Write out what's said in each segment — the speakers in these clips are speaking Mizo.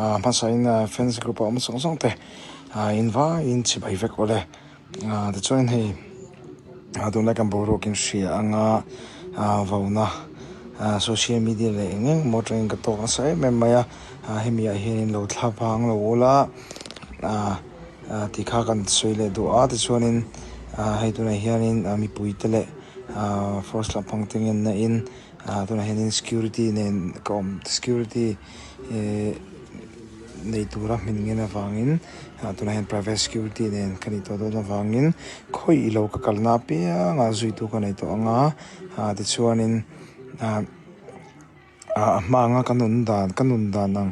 Hmasain fans group a awm zawng zawng te in vaiin chibai vek awle. Tichuan hei tunlai kan boruak in hria anga vauna social media leh eng eng emaw atangin ka tawk nasa em em mai a, hemi ah hianin lo thla vang lo ula tih kha kan sawi leh duh a, tichuanin hei tunah hianin mipui te leh force lampang te ngenna in tunah hianin security nen ka awm security eh nei tura hmin ngen avangin tunah hian private security nen ka nih tawh dawn avangin khawi ilo ka kalna apiangah zuitu ka nei tawh ang a tichuanin ah a hma anga ka nun dan ka nun dan ang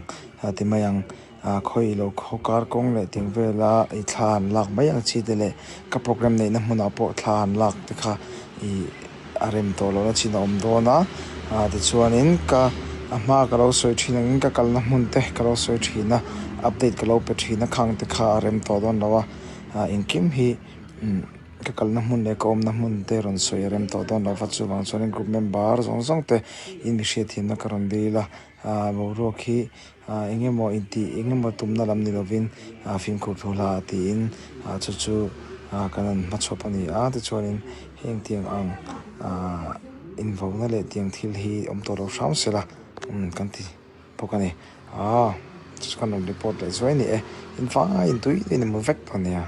ti mai ang khawi ilo khaw kar kawng leh tih vela ih thla an lak mai ang chi te leh ka program neihna hmunah pawh thla an lak te kha ih. A rem tawh lohna chin a awm dawn a, ah tichuanin ka a hma ka lo sawi thin angin ka kalna hmun te ka lo sawi thin a, update ka lo pe thin a khang te kha a rem tawh dawn lo a, ah engkim hi umm ka kalna hmun leh ka awmna hmun te rawn sawi a rem tawh dawn lo va chuvang chuanin group member zawng zawng te in mi hriatthiamna ka rawn dil a, ah boruak hi ah eng emaw intih eng emaw tumna lam ni lovin ah fimkhur thu hla ah tiin ah chu chu ah kan han hmachhawp a ni a tichuanin heng tiang ang ah invauna leh tiang thil hi awm tawh lo hram sela umm kan ti bawk a ni ah chu chu kan rawn report leh zuai a ni e in fai in tui in hmu vek tawh a nia.